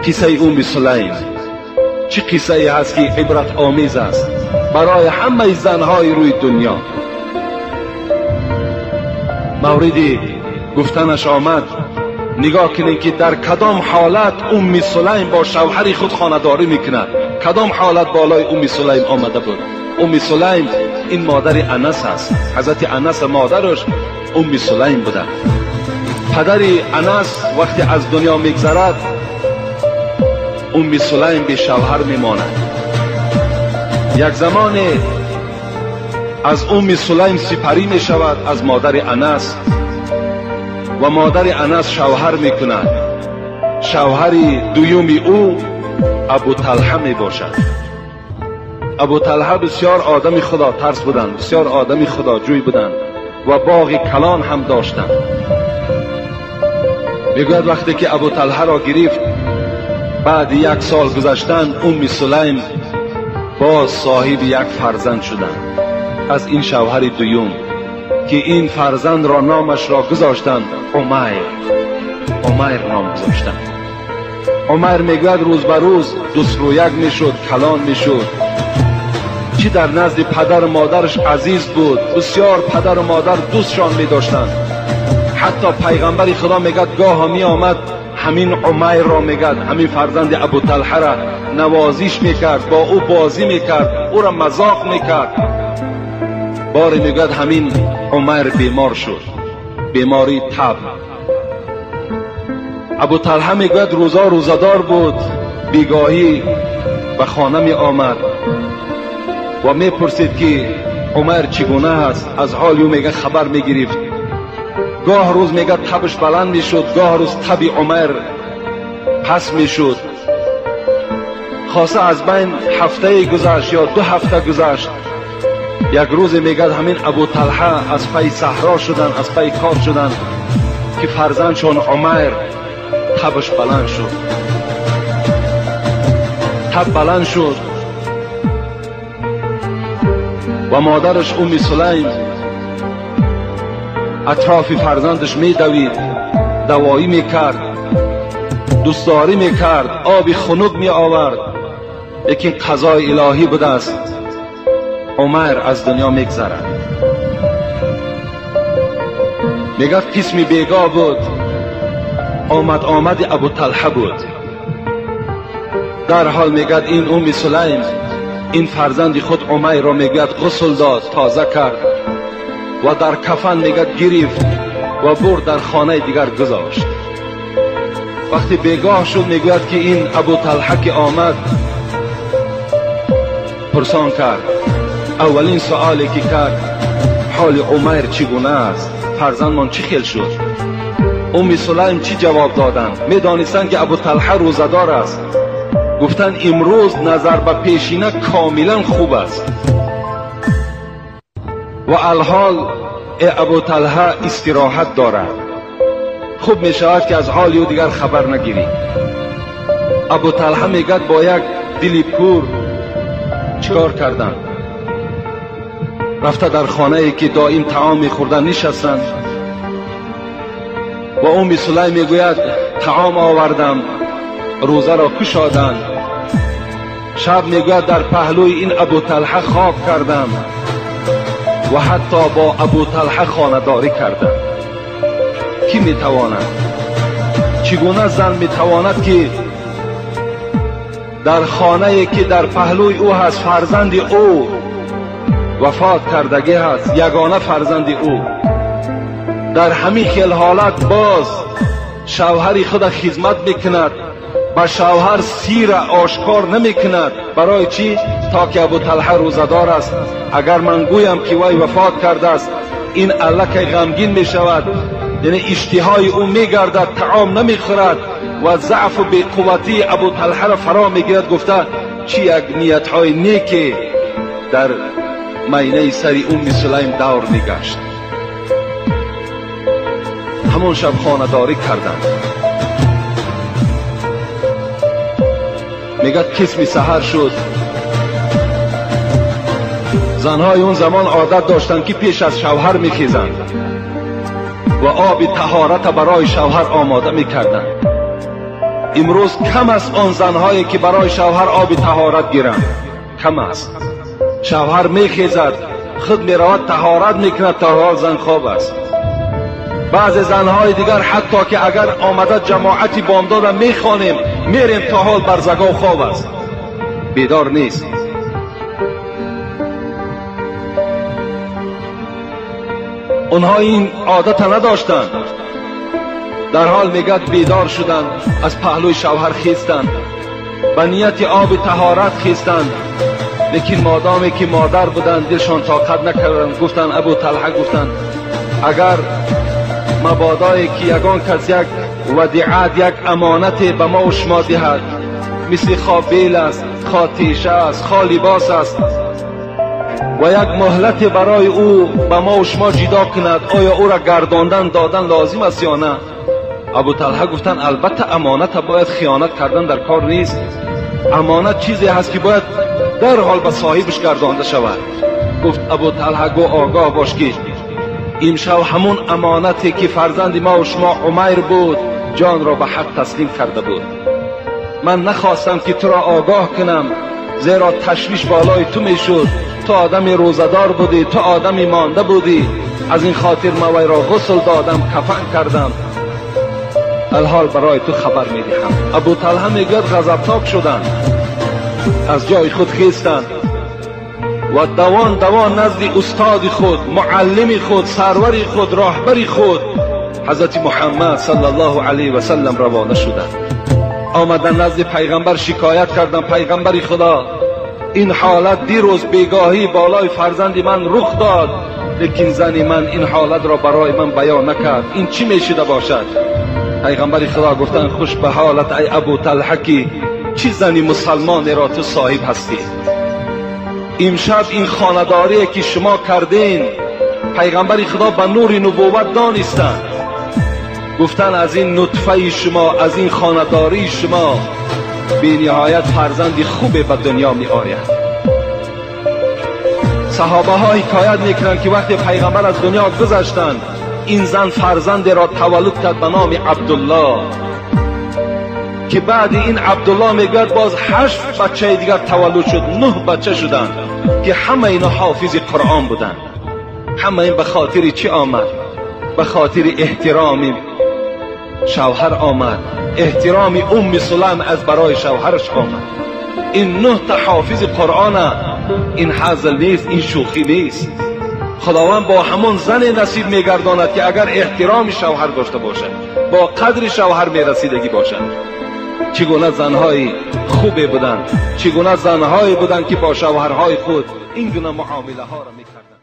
Қиссаи Умми Сулайм чӣ қиссае ҳаст, ки ибратомез аст барои ҳамаи занҳои рӯи дунё. Мавриди гуфтанаш омад. Нигоҳ кунед, ки дар кадом ҳолат Умми Сулайм бо шавҳари худ хонадорӣ мекунад. Кадом ҳолат болои Умми Сулайм омада буд. Умми Сулайм ин модари Анас аст. Ҳазрати Анас модараш Умми Сулайм буда. Падари Анас вақте аз дунё мегзарад, Умми Сулайм бешавҳар мемонад. Як замоне аз Умми Сулайм сипарӣ мешавад аз модари Анас ва модари Анас шавҳар мекунад. Шавҳари дуюми ӯ Абу Талҳа мебошад. Абу Талҳа бисёр одами худотарс буданд, бисёр одами худоҷӯй буданд ва боғи калон ҳам доштанд. Мегӯяд, вақте ки Абу Талҳаро гирифт, баъди як сол гузаштан Умми Сулайм боз соҳиби як фарзанд шуданд аз ин шавҳари дуюм, ки ин фарзандро номашро гузоштанд Умайр. Умайр ном гузоштанд. Умайр, мегӯяд, рӯз ба рӯз дусрӯяк мешуд, калон мешуд. Чӣ дар назди падару модараш азиз буд, бисёр падару модар дӯстшон медоштанд. Ҳатто пайғамбари Худо, мегӯяд, гоҳо меомад, ҳамин Умайрро, мегӯяд, ҳамин фарзанди Абуталҳара навозиш мекард, бо ӯ бозӣ мекард, ӯро мазоқ мекард. Боре, мегӯяд, ҳамин Умайр бемор шуд, бемории таб. Абуталҳа, мегӯяд, рӯзо рӯзадор буд. Бегоҳӣ ба хона меомад ва мепурсид, ки Умайр чӣ гуна аст. Аз ҳоли ӯ, мега, хабар мегирифт. Гоҳ рӯз, мега, табш баланд мешуд, гоҳ рӯз таби Умайр паст мешуд. Хоса аз байн ҳафтае гузашт ё 2 ҳафта гузашт. Як рӯзе, мегӯяд, ҳамин Абуталҳа аз пайи саҳро шуданд, аз пайи кор шуданд, ки фарзандшон Умайр табаш баланд шуд. Таб баланд шуд ва модараш Умми Сулайм атрофи фарзандаш медавид, давоӣ мекард, дӯстдорӣ мекард, оби хунук меовард. Лекин қазои илоҳӣ будааст, Умайр аз дунё мегзарад. Мегӯяд, қисми бегоҳ буд, омад омади Абуталҳа буд. Дарҳол, мегӯяд, ин Умми Сулайм ин фарзанди худ Умайрро, мегӯяд, ғусл дод, тоза кард ва дар кафан, мегӯяд, гирифт ва бурд, дар хонаи дигар гузошт. Вақте бегоҳ шуд, мегӯяд, ки ин Абуталҳа ки омад, пурсон кард. Аввалин суоле ки кард: ҳоли Умайр чӣ гуна аст, фарзандмон чӣ хел шуд? Умми Сулайм чӣ ҷавоб доданд? Медонистанд, ки Абуталҳа рӯзадор аст. Гуфтанд, имрӯз назар ба пешина комилан хуб аст ва алҳол э Абуталҳа истироҳат дорад. Хуб мешавад, ки аз ҳоли ӯ дигар хабар нагирӣ. Абуталҳа, мегӯяд, бо як дили пур чӣ кор карданд? Рафта дар хонае, ки доим таом мехӯрданд, нишастанд ва Умми Сулайм, мегӯяд, таом овардам, рӯзаро кушоданд. Шаб, мегӯяд, дар паҳлӯи ин Абуталҳа хоб кардам ва ҳатто бо Абуталҳа хонадорӣ кардам. Кӣ метавонад, чӣ гуна зан метавонад, ки дар хонае, ки дар паҳлӯи ӯ ҳаст фарзанди ӯ вафот кардагӣ ҳаст, ягона фарзанди ӯ, дар ҳамин хел ҳолат боз шавҳари худа хизмат мекунад, ба шавҳар сира ошкор намекунад? Барои чӣ? То ки Абуталҳа рӯзадор аст. Агар ман гӯям, ки вай вафот кардааст, ин аллакай ғамгин мешавад, яъне иштиҳои ӯ мегардад, таом намехӯрад ва заъфу беқувватии Абуталҳаро фаро мегирад, гуфта. Чӣ як ниятҳои неке дар майнаи сари Умми Сулайм давр мегашт. Ҳамон шаб хонадорӣ карданд. Мегӯяд, қисми саҳар шуд. Занҳои он замон одат доштанд, ки пеш аз шавҳар мехезанд ва оби таҳората барои шавҳар омода мекарданд. Имрӯз кам аст он занҳое ки барои шавҳар оби таҳорат гиранд. Кам аст. Шавҳар мехезад, худ меравад таҳорат мекунад, то ҳол зан хоб аст. Баъзе занҳои дигар ҳатто ки агар омада ҷамоати бомдода мехонем, мерем то ҳол барзагов хоб аст, бедор нест. Онҳо ин одата надоштанд. Дар ҳол мегӯяд бедор шуданд, аз паҳлӯи шавҳар хестанд, ба нияти оби таҳорат хестанд. Лекин модоме ки модар буданд дилшон тоқат накарданд. Гуфтанд Абу Талҳа, гуфтанд агар мабодое ки ягон кас як вадиат, як амонате ба мо шумо диҳад, мисли хо бел аст, хо теша аст, хо либос аст, ва як муҳлате барои ӯ ба мо шумо ҷидо кунад, оё ӯра гардондан додан лозим аст ё на? Абу Талҳа гуфтанд албатта амоната бояд хиёнат кардан дар кор нест. Амонат чизе ҳаст ки бояд дарҳол ба соҳибаш гардонда шавад. Гуфт Абу Талҳа, гӯ огоҳ бош ки имшаб ҳамун амонате ки фарзанди мо шумо Умайр буд, ҷонро ба ҳақ таслим карда буд. Ман нахостам ки туро огоҳ кунам, зеро ташвиш болои ту мешуд. Ту одами рӯзадор будӣ, ту одами монда будӣ. Аз ин хотир ман вайро ғусл додам, кафан кардам. Алҳол барои ту хабар медиҳам. Абу Талҳа мегӯяд ғазабнок шуданд, аз ҷои худ хестанд ва давон давон назди устоди худ, муаллими худ, сарвари худ, роҳбари худ ҳазрати Муҳаммад саллаллоҳу алайҳи васаллам равона шуданд. Омаданд назди пайғамбар, шикоят карданд: пайғамбари Худо, ин ҳолат дирӯз бегоҳӣ болои фарзанди ман рух дод, лекин зани ман ин ҳолатро барои ман баён накард. Ин чӣ мешуда бошад? Пайғамбари Худо гуфтанд хуш ба ҳолат ай Абу Талҳа, ки чӣ зани мусалмонеро ту соҳиб ҳастӣ. Имшаб ин хонадорие ки шумо кардин, пайғамбари Худо ба нури нубувват донистанд. Гуфтанд аз ин нутфаи шумо, аз ин хонадории шумо бениҳоят фарзанди хубе ба дунё меояд. Саҳобаҳо ҳикоят мекунанд ки вақте пайғамбар аз дунё гузаштанд, ин зан фарзандеро таваллуд кард ба номи Абдуллоҳ, ки баъди ин Абдуллоҳ мегӯяд боз 8 бачаи дигар таваллуд шуд, 9 бача шуданд ки ҳама ино ҳофизи Қуръон буданд. Ҳама ин ба хотири чӣ омад? Ба хотири эҳтироми шавҳар омад. Эҳтироми Умми Сулайм аз барои шавҳараш омад. Ин 9 та ҳофизи Қуръона, ин ҳазл нест, ин шӯхӣ нест. Худованд бо ҳамон зане насиб мегардонад ки агар эҳтироми шавҳар дошта бошад, бо қадри шавҳар мерасидагӣ бошад. Чӣ гуна занҳои хубе буданд, чӣ гуна занҳое буданд ки бо шавҳарҳои худ ин гуна муомилаҳоро мекарданд.